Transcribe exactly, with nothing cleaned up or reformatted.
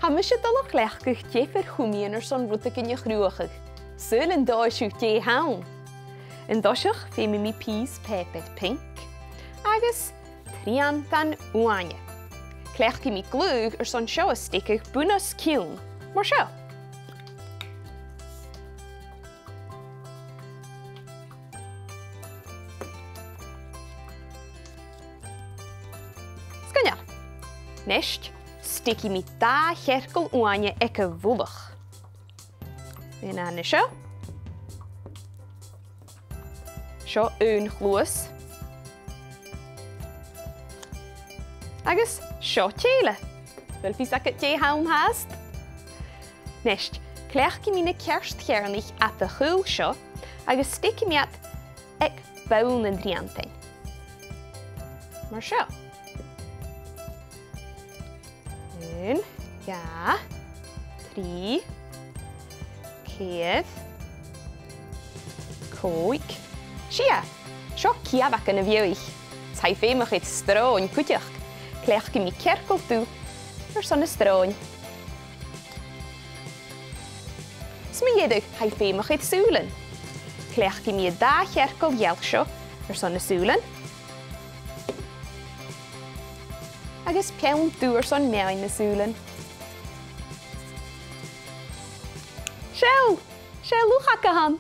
Tha mise a' dol a chleachdadh diofar chumaidhean airson rudeigin a chruthachadh. Saoil an tomhais sibh dè th' ann. An toiseach, feumaidh mi pìos pàipear pinc agus triantan uaine. Cleachdaidh mi glaodh airson seo a steigeadh bun-os-cionn, mar seo. 'S gu leòr. A-nis, steigidh mi dà chearcall uaine aig a' mhullach. Aon an seo. Seo aon chluas. Agus seo tè eile. A bheil fios agad dè th' ann fhathast? A-nis, cleachdaidh mi na ceart cheàrnaich fhad a' chaoil seo agus steigidh mi iad aig bonn an triantain. Mar seo. Aon, dhà, trì, ceithir, còig, sia. Seo ceathramhan a' bheòthaich. Tha i feumach air sròn cuideachd. Cleachdaidh mi cearcall dubh airson na sròin. 'S mu dheireadh, tha i feumach air sùilean. Cleachdaidh mi an dà chearcall gheal seo airson na sùilean. Agus peann dubh airson meadhan na sùilean. Seall! Seall luchag a th' ann.